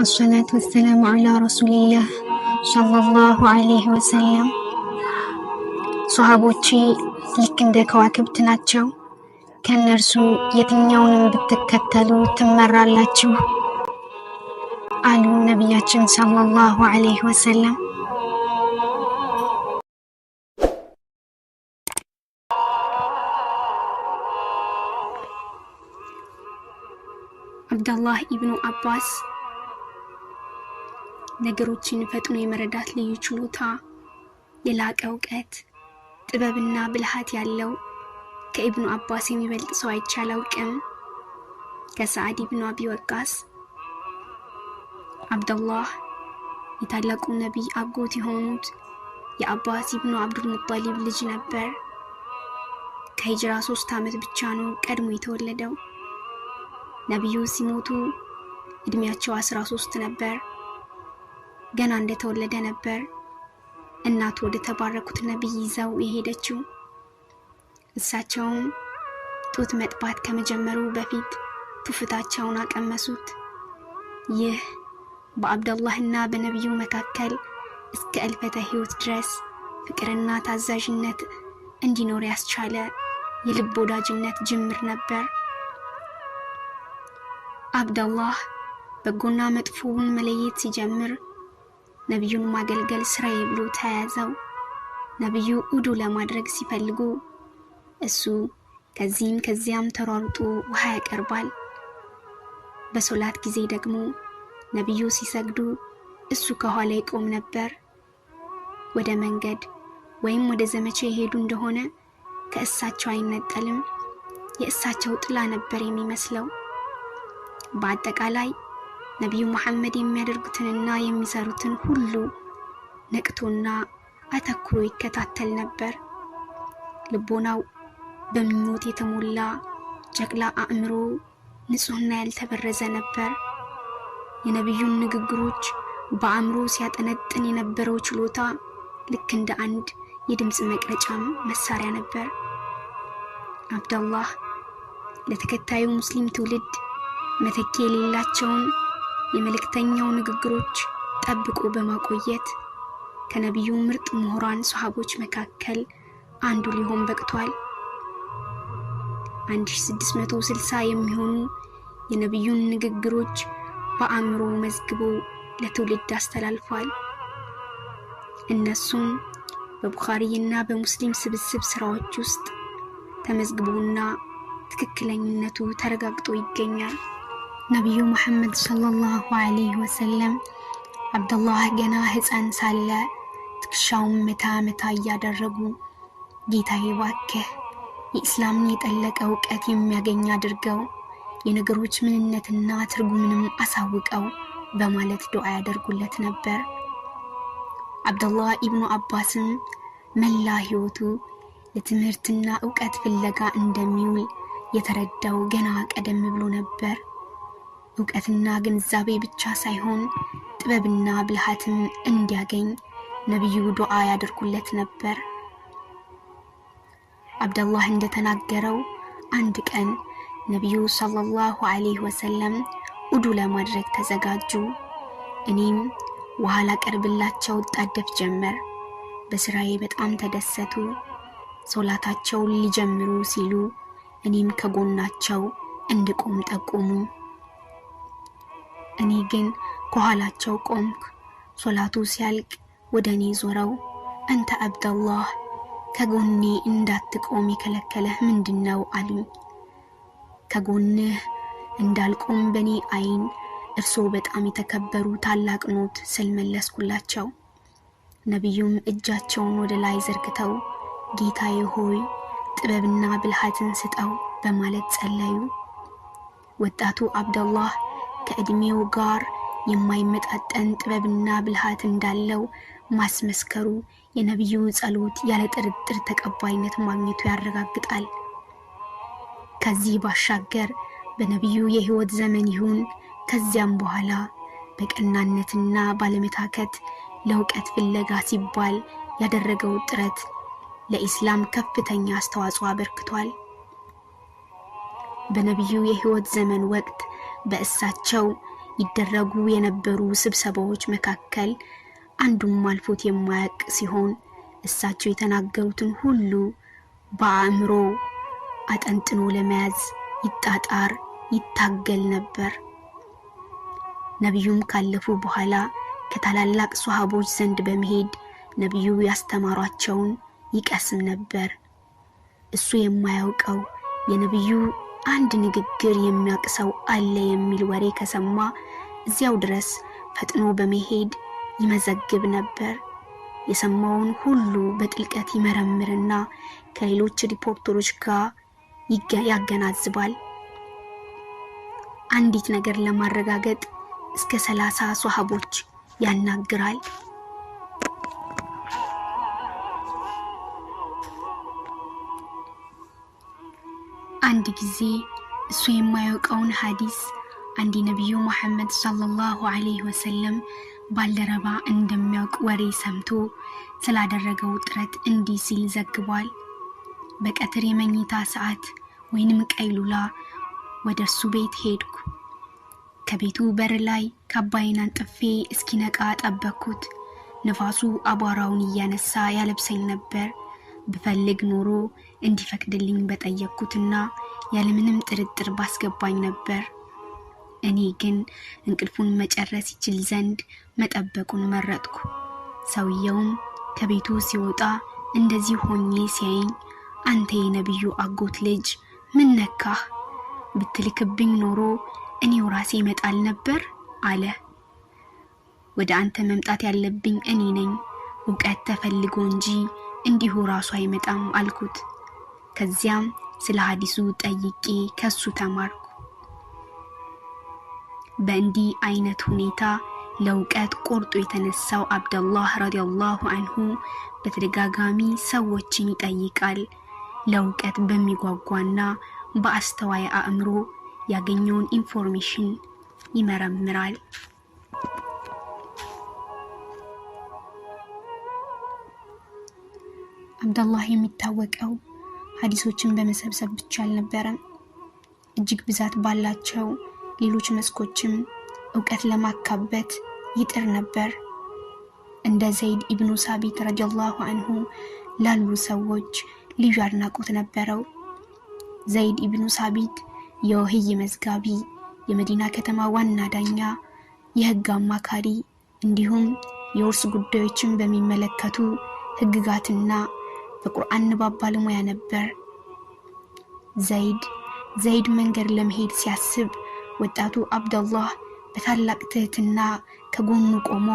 አሰላቱ ወሰላሙ ዐላ ረሱሊላህ ሰለላሁ ዐለይሂ ወሰለም። ሶሃቦቼ ልክ እንደ ከዋክብት ናቸው። ከእነርሱ የትኛውንም ብትከተሉ ትመራላችሁ አሉ ነቢያችን ሰለላሁ ዐለይሂ ወሰለም። አብደላህ ኢብኑ አባስ ነገሮችን ፈጥኖ የመረዳት ልዩ ችሎታ፣ የላቀ እውቀት፣ ጥበብና ብልሃት ያለው ከኢብኑ አባስ የሚበልጥ ሰው አይቼ አላውቅም። ከሰዓድ ኢብኑ አቢ ወቃስ። አብደላህ የታላቁ ነቢይ አጎት የሆኑት የአባስ ኢብኑ አብዱል ሙጠሊብ ልጅ ነበር። ከሂጅራ 3 ዓመት ብቻ ነው ቀድሞ የተወለደው። ነቢዩ ሲሞቱ እድሜያቸው 13 ነበር። ገና እንደተወለደ ነበር እናቱ ወደ ተባረኩት ነቢይ ይዘው የሄደችው። እሳቸውም ጡት መጥባት ከመጀመሩ በፊት ቱፍታቸውን አቀመሱት። ይህ በአብደላህና በነቢዩ መካከል እስከ እልፈተ ሕይወት ድረስ ፍቅርና ታዛዥነት እንዲኖር ያስቻለ የልብ ወዳጅነት ጅምር ነበር። አብደላህ በጎና መጥፎውን መለየት ሲጀምር ነቢዩን ማገልገል ስራዬ ብሎ ተያያዘው። ነቢዩ ውዱ ለማድረግ ሲፈልጉ እሱ ከዚህም ከዚያም ተሯሩጦ ውሃ ያቀርባል። በሶላት ጊዜ ደግሞ ነቢዩ ሲሰግዱ እሱ ከኋላ ይቆም ነበር። ወደ መንገድ ወይም ወደ ዘመቻ የሄዱ እንደሆነ ከእሳቸው አይነጠልም። የእሳቸው ጥላ ነበር የሚመስለው። በአጠቃላይ ነቢዩ መሐመድ የሚያደርጉትንና የሚሰሩትን ሁሉ ነቅቶና አተኩሮ ይከታተል ነበር። ልቦናው በምኞት የተሞላ ጨቅላ አእምሮ ንጹሕና ያልተበረዘ ነበር። የነቢዩን ንግግሮች በአእምሮ ሲያጠነጥን የነበረው ችሎታ ልክ እንደ አንድ የድምፅ መቅረጫ መሳሪያ ነበር። አብደላህ ለተከታዩ ሙስሊም ትውልድ መተኪያ የሌላቸውን የመልእክተኛው ንግግሮች ጠብቆ በማቆየት ከነቢዩ ምርጥ ምሁራን ሶሃቦች መካከል አንዱ ሊሆን በቅቷል። 1660 የሚሆኑ የነቢዩን ንግግሮች በአእምሮ መዝግቦ ለትውልድ አስተላልፏል። እነሱም በቡኻሪና በሙስሊም ስብስብ ስራዎች ውስጥ ተመዝግቦና ትክክለኝነቱ ተረጋግጦ ይገኛል። ነቢዩ መሐመድ ሰለላሁ ዐለይሂ ወሰለም አብደላህ ገና ሕፃን ሳለ ትከሻውን መታ መታ እያደረጉ ጌታዬ እባክህ የኢስላምን የጠለቀ እውቀት የሚያገኝ አድርገው፣ የነገሮች ምንነትና ትርጉምንም አሳውቀው በማለት ዱዓ ያደርጉለት ነበር። አብደላህ ኢብኑ አባስም መላ ሕይወቱ ለትምህርትና እውቀት ፍለጋ እንደሚውል የተረዳው ገና ቀደም ብሎ ነበር። እውቀትና ግንዛቤ ብቻ ሳይሆን ጥበብና ብልሃትም እንዲያገኝ ነቢዩ ዱዓ ያደርጉለት ነበር። አብደላህ እንደተናገረው አንድ ቀን ነቢዩ ሰለላሁ ዐለይሂ ወሰለም ውዱ ለማድረግ ተዘጋጁ። እኔም ውሃ ላቀርብላቸው እጣደፍ ጀመር። በስራዬ በጣም ተደሰቱ። ሶላታቸውን ሊጀምሩ ሲሉ እኔም ከጎናቸው እንድቆም ጠቆሙ። እኔ ግን ከኋላቸው ቆምኩ። ሶላቱ ሲያልቅ ወደ እኔ ዞረው አንተ አብደላህ ከጎኔ እንዳትቆም የከለከለህ ምንድነው? አሉኝ። ከጎንህ እንዳልቆም በእኔ አይን እርሶ በጣም የተከበሩ ታላቅ ኖት ስል መለስኩላቸው። ነቢዩም እጃቸውን ወደ ላይ ዘርግተው ጌታዬ ሆይ ጥበብና ብልሃትን ስጠው በማለት ጸለዩ። ወጣቱ አብደላህ ከእድሜው ጋር የማይመጣጠን ጥበብና ብልሃት እንዳለው ማስመስከሩ የነቢዩ ጸሎት ያለ ጥርጥር ተቀባይነት ማግኘቱ ያረጋግጣል። ከዚህ ባሻገር በነቢዩ የሕይወት ዘመን ይሁን ከዚያም በኋላ በቀናነትና ባለመታከት ለእውቀት ፍለጋ ሲባል ያደረገው ጥረት ለኢስላም ከፍተኛ አስተዋጽኦ አበርክቷል። በነቢዩ የሕይወት ዘመን ወቅት በእሳቸው ይደረጉ የነበሩ ስብሰባዎች መካከል አንዱም አልፎት የማያውቅ ሲሆን እሳቸው የተናገሩትን ሁሉ በአእምሮ አጠንጥኖ ለመያዝ ይጣጣር ይታገል ነበር። ነቢዩም ካለፉ በኋላ ከታላላቅ ሷሃቦች ዘንድ በመሄድ ነቢዩ ያስተማሯቸውን ይቀስም ነበር። እሱ የማያውቀው የነቢዩ አንድ ንግግር የሚያውቅ ሰው አለ የሚል ወሬ ከሰማ እዚያው ድረስ ፈጥኖ በመሄድ ይመዘግብ ነበር። የሰማውን ሁሉ በጥልቀት ይመረምርና ከሌሎች ሪፖርተሮች ጋር ያገናዝባል። አንዲት ነገር ለማረጋገጥ እስከ 30 ሷሃቦች ያናግራል። አንድ ጊዜ እሱ የማያውቀውን ሐዲስ አንድ የነቢዩ መሐመድ ሰለላሁ ዐለይሂ ወሰለም ባልደረባ እንደሚያውቅ ወሬ ሰምቶ ስላደረገው ጥረት እንዲህ ሲል ዘግቧል። በቀትር የመኝታ ሰዓት ወይንም ቀይሉላ ወደ እርሱ ቤት ሄድኩ። ከቤቱ በር ላይ ካባዬን አንጥፌ እስኪነቃ ጠበቅኩት። ንፋሱ አቧራውን እያነሳ ያለብሰኝ ነበር። ብፈልግ ኖሮ እንዲፈቅድልኝ በጠየቅኩትና ያለምንም ጥርጥር ባስገባኝ ነበር። እኔ ግን እንቅልፉን መጨረስ ይችል ዘንድ መጠበቁን መረጥኩ። ሰውየውም ከቤቱ ሲወጣ እንደዚህ ሆኜ ሲያየኝ አንተ የነቢዩ አጎት ልጅ ምን ነካህ? ብትልክብኝ ኖሮ እኔው ራሴ እመጣል ነበር አለ። ወደ አንተ መምጣት ያለብኝ እኔ ነኝ፣ እውቀት ተፈልጎ እንጂ እንዲሁ ራሱ አይመጣም አልኩት። ከዚያም ስለ ሐዲሱ ጠይቄ ከሱ ተማርኩ። በእንዲህ አይነት ሁኔታ ለእውቀት ቆርጦ የተነሳው አብደላህ ረዲየላሁ አንሁ በተደጋጋሚ ሰዎችን ይጠይቃል። ለእውቀት በሚጓጓና በአስተዋይ አእምሮ ያገኘውን information ይመረምራል። አብደላህ የሚታወቀው ሐዲሶችን በመሰብሰብ ብቻ አልነበረም። እጅግ ብዛት ባላቸው ሌሎች መስኮችም እውቀት ለማካበት ይጥር ነበር። እንደ ዘይድ ኢብኑ ሳቢት ረዲየላሁ አንሁ ላሉ ሰዎች ልዩ አድናቆት ነበረው። ዘይድ ኢብኑ ሳቢት የወህይ መዝጋቢ፣ የመዲና ከተማ ዋና ዳኛ፣ የህግ አማካሪ እንዲሁም የውርስ ጉዳዮችን በሚመለከቱ ህግጋትና በቁርአን ንባብ ባለሙያ ነበር። ዘይድ መንገድ ለመሄድ ሲያስብ ወጣቱ አብደላህ በታላቅ ትህትና ከጎኑ ቆሞ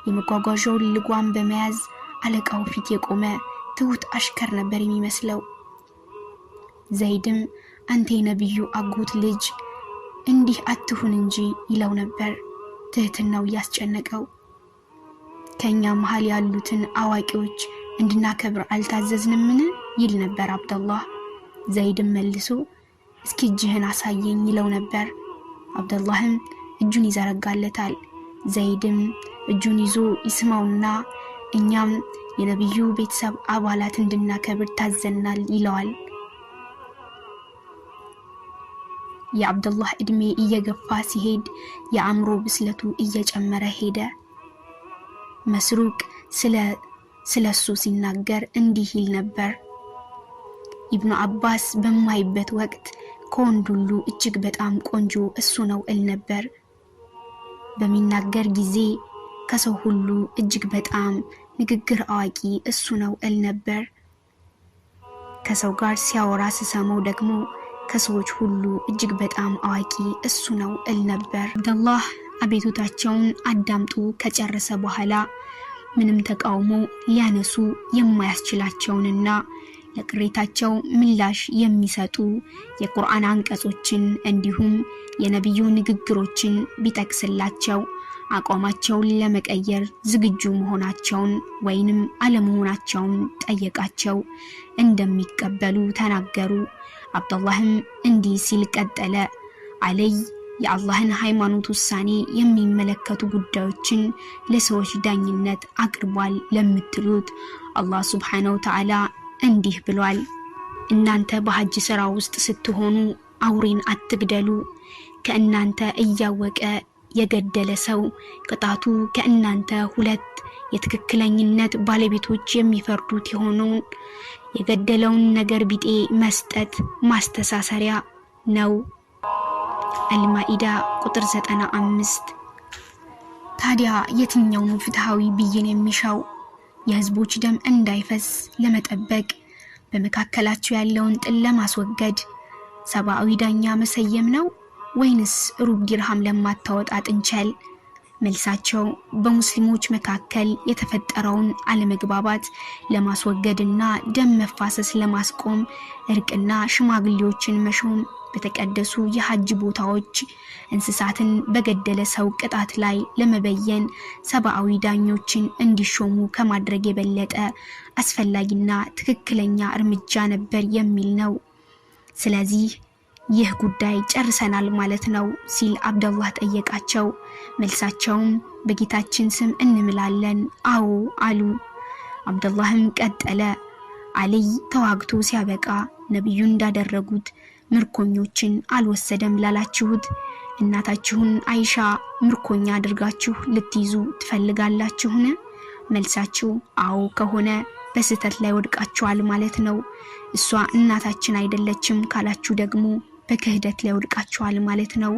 የመጓጓዣውን ልጓም በመያዝ አለቃው ፊት የቆመ ትሁት አሽከር ነበር የሚመስለው። ዘይድም አንተ የነቢዩ አጎት ልጅ እንዲህ አትሁን እንጂ ይለው ነበር፣ ትህትናው እያስጨነቀው። ከኛ መሃል ያሉትን አዋቂዎች እንድናከብር አልታዘዝንምን ይል ነበር አብደላህ። ዘይድም መልሶ እስኪ እጅህን አሳየኝ ይለው ነበር። አብደላህም እጁን ይዘረጋለታል። ዘይድም እጁን ይዞ ይስማውና እኛም የነቢዩ ቤተሰብ አባላት እንድናከብር ታዘናል ይለዋል። የአብደላህ እድሜ እየገፋ ሲሄድ የአእምሮ ብስለቱ እየጨመረ ሄደ። መስሩቅ ስለሱ ሲናገር እንዲህ ይል ነበር። ኢብኑ አባስ በማይበት ወቅት ከወንድ ሁሉ እጅግ በጣም ቆንጆ እሱ ነው እል ነበር። በሚናገር ጊዜ ከሰው ሁሉ እጅግ በጣም ንግግር አዋቂ እሱ ነው እል ነበር። ከሰው ጋር ሲያወራ ስሰማው ደግሞ ከሰዎች ሁሉ እጅግ በጣም አዋቂ እሱ ነው እል ነበር። አብደላህ አቤቱታቸውን አዳምጦ ከጨረሰ በኋላ ምንም ተቃውሞ ሊያነሱ የማያስችላቸውንና ለቅሬታቸው ምላሽ የሚሰጡ የቁርአን አንቀጾችን እንዲሁም የነቢዩ ንግግሮችን ቢጠቅስላቸው አቋማቸውን ለመቀየር ዝግጁ መሆናቸውን ወይንም አለመሆናቸውን ጠየቃቸው። እንደሚቀበሉ ተናገሩ። አብደላህም እንዲህ ሲል ቀጠለ። አለይ የአላህን ሃይማኖት ውሳኔ የሚመለከቱ ጉዳዮችን ለሰዎች ዳኝነት አቅርቧል ለምትሉት አላህ ሱብሓነሁ ወተዓላ እንዲህ ብሏል። እናንተ በሐጅ ሥራ ውስጥ ስትሆኑ አውሬን አትግደሉ። ከእናንተ እያወቀ የገደለ ሰው ቅጣቱ ከእናንተ ሁለት የትክክለኝነት ባለቤቶች የሚፈርዱት የሆነውን የገደለውን ነገር ቢጤ መስጠት ማስተሳሰሪያ ነው። አልማኢዳ ቁጥር 95። ታዲያ የትኛው ነው ፍትሃዊ ብይን የሚሻው? የህዝቦች ደም እንዳይፈስ ለመጠበቅ፣ በመካከላቸው ያለውን ጥል ለማስወገድ ሰብአዊ ዳኛ መሰየም ነው ወይንስ ሩብ ዲርሃም ለማታወጣ ጥንቸል? መልሳቸው በሙስሊሞች መካከል የተፈጠረውን አለመግባባት ለማስወገድና ደም መፋሰስ ለማስቆም እርቅና ሽማግሌዎችን መሾም፣ በተቀደሱ የሐጅ ቦታዎች እንስሳትን በገደለ ሰው ቅጣት ላይ ለመበየን ሰብአዊ ዳኞችን እንዲሾሙ ከማድረግ የበለጠ አስፈላጊና ትክክለኛ እርምጃ ነበር የሚል ነው። ስለዚህ ይህ ጉዳይ ጨርሰናል ማለት ነው ሲል አብደላህ ጠየቃቸው። መልሳቸውም በጌታችን ስም እንምላለን አዎ አሉ። አብደላህም ቀጠለ። አልይ ተዋግቶ ሲያበቃ ነቢዩ እንዳደረጉት ምርኮኞችን አልወሰደም ላላችሁት እናታችሁን አይሻ ምርኮኛ አድርጋችሁ ልትይዙ ትፈልጋላችሁን? መልሳችሁ አዎ ከሆነ በስህተት ላይ ወድቃችኋል ማለት ነው። እሷ እናታችን አይደለችም ካላችሁ ደግሞ በክህደት ላይ ወድቃችኋል ማለት ነው።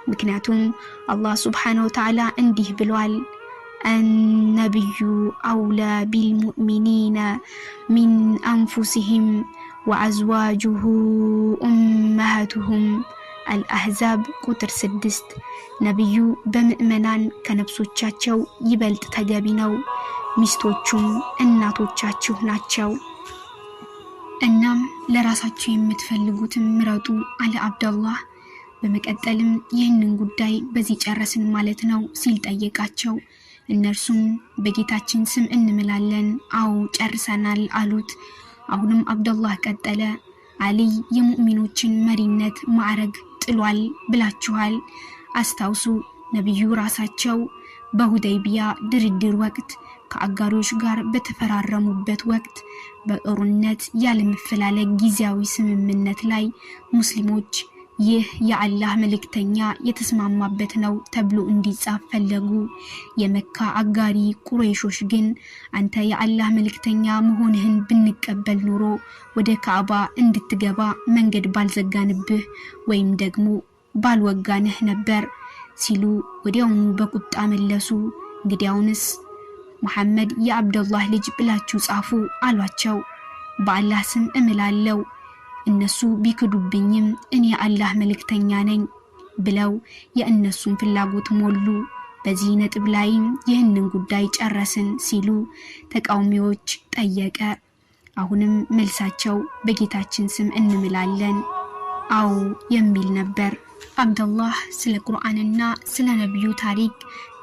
ምክንያቱም አላህ ሱብሓነሁ ወተዓላ እንዲህ ብሏል፣ النبي أولى بالمؤمنين من أنفسهم وأزواجه أمهاتهم። አልአህዛብ ቁጥር 6። ነቢዩ በምዕመናን ከነፍሶቻቸው ይበልጥ ተገቢ ነው፣ ሚስቶቹም እናቶቻችሁ ናቸው። እናም ለራሳችሁ የምትፈልጉትን ምረጡ አለ አብደላህ። በመቀጠልም ይህንን ጉዳይ በዚህ ጨረስን ማለት ነው ሲል ጠየቃቸው። እነርሱም በጌታችን ስም እንምላለን፣ አዎ ጨርሰናል አሉት። አሁንም አብደላህ ቀጠለ። አልይ የሙእሚኖችን መሪነት ማዕረግ ጥሏል ብላችኋል። አስታውሱ፣ ነቢዩ ራሳቸው በሁደይቢያ ድርድር ወቅት ከአጋሪዎች ጋር በተፈራረሙበት ወቅት በጦርነት ያለመፈላለግ ጊዜያዊ ስምምነት ላይ ሙስሊሞች ይህ የአላህ መልእክተኛ የተስማማበት ነው ተብሎ እንዲጻፍ ፈለጉ። የመካ አጋሪ ቁረይሾች ግን አንተ የአላህ መልእክተኛ መሆንህን ብንቀበል ኖሮ ወደ ካዕባ እንድትገባ መንገድ ባልዘጋንብህ ወይም ደግሞ ባልወጋንህ ነበር ሲሉ ወዲያውኑ በቁጣ መለሱ። እንግዲያውንስ መሐመድ የአብደላህ ልጅ ብላችሁ ጻፉ አሏቸው። በአላህ ስም እምላለው እነሱ ቢክዱብኝም እኔ የአላህ መልእክተኛ ነኝ ብለው የእነሱን ፍላጎት ሞሉ። በዚህ ነጥብ ላይም ይህንን ጉዳይ ጨረስን ሲሉ ተቃዋሚዎች ጠየቀ። አሁንም መልሳቸው በጌታችን ስም እንምላለን አዎ የሚል ነበር። አብደላህ ስለ ቁርአንና ስለ ነቢዩ ታሪክ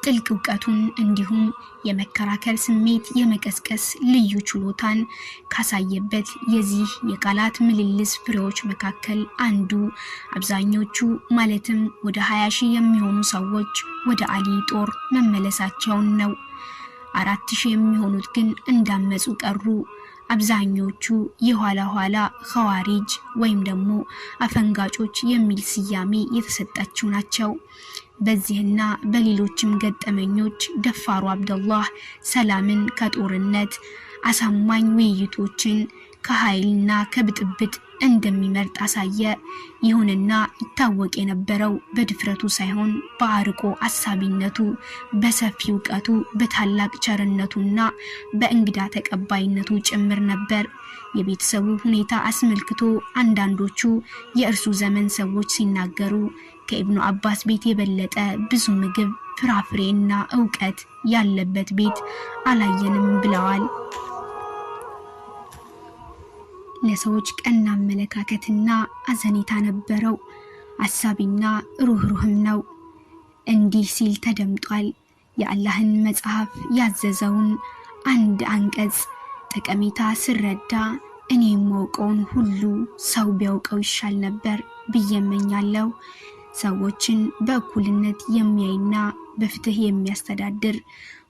ጥልቅ እውቀቱን እንዲሁም የመከራከር ስሜት የመቀስቀስ ልዩ ችሎታን ካሳየበት የዚህ የቃላት ምልልስ ፍሬዎች መካከል አንዱ አብዛኞቹ ማለትም ወደ 20 ሺህ የሚሆኑ ሰዎች ወደ አሊ ጦር መመለሳቸውን ነው። 4,000 የሚሆኑት ግን እንዳመፁ ቀሩ። አብዛኞቹ የኋላ ኋላ ኸዋሪጅ ወይም ደግሞ አፈንጋጮች የሚል ስያሜ የተሰጣቸው ናቸው። በዚህና በሌሎችም ገጠመኞች ደፋሩ አብደላህ ሰላምን ከጦርነት፣ አሳማኝ ውይይቶችን ከኃይልና ከብጥብጥ እንደሚመርጥ አሳየ። ይሁንና ይታወቅ የነበረው በድፍረቱ ሳይሆን በአርቆ አሳቢነቱ፣ በሰፊ እውቀቱ፣ በታላቅ ቸርነቱና በእንግዳ ተቀባይነቱ ጭምር ነበር። የቤተሰቡ ሁኔታ አስመልክቶ አንዳንዶቹ የእርሱ ዘመን ሰዎች ሲናገሩ ከኢብኑ አባስ ቤት የበለጠ ብዙ ምግብ፣ ፍራፍሬና እውቀት ያለበት ቤት አላየንም ብለዋል። ለሰዎች ቀና አመለካከትና አዘኔታ ነበረው። አሳቢና ሩህሩህም ነው። እንዲህ ሲል ተደምጧል። የአላህን መጽሐፍ ያዘዘውን አንድ አንቀጽ ጠቀሜታ ስረዳ እኔ የማውቀውን ሁሉ ሰው ቢያውቀው ይሻል ነበር ብዬ እመኛለሁ። ሰዎችን በእኩልነት የሚያይና በፍትህ የሚያስተዳድር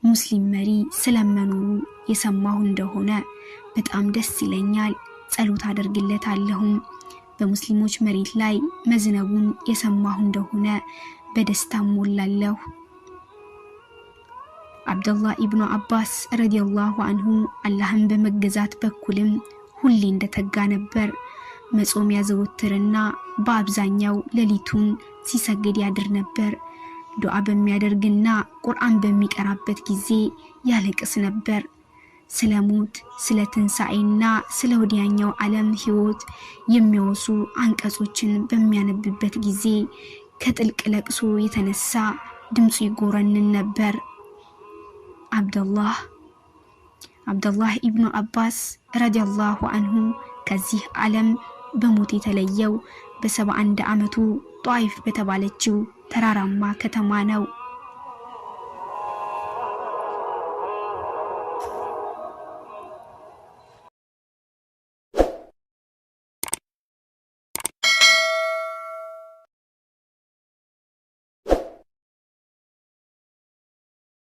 ሙስሊም መሪ ስለመኖሩ የሰማሁ እንደሆነ በጣም ደስ ይለኛል። ጸሎት አደርግለታለሁም። በሙስሊሞች መሬት ላይ መዝነቡን የሰማሁ እንደሆነ በደስታ ሞላለሁ። አብደላህ ኢብኑ አባስ ረዲየላሁ አንሁ አላህን በመገዛት በኩልም ሁሌ እንደተጋ ነበር። መጾም ያዘወትርና በአብዛኛው ሌሊቱን ሲሰግድ ያድር ነበር። ዱዓ በሚያደርግና ቁርአን በሚቀራበት ጊዜ ያለቅስ ነበር። ስለ ሞት፣ ስለ ትንሣኤና ስለ ወዲያኛው ዓለም ሕይወት የሚያወሱ አንቀጾችን በሚያነብበት ጊዜ ከጥልቅ ለቅሶ የተነሳ ድምፁ ይጎረንን ነበር። አብደላህ ኢብኑ አባስ ረዲየላሁ አንሁ ከዚህ ዓለም በሞት የተለየው በ71 ዓመቱ ጧይፍ በተባለችው ተራራማ ከተማ ነው።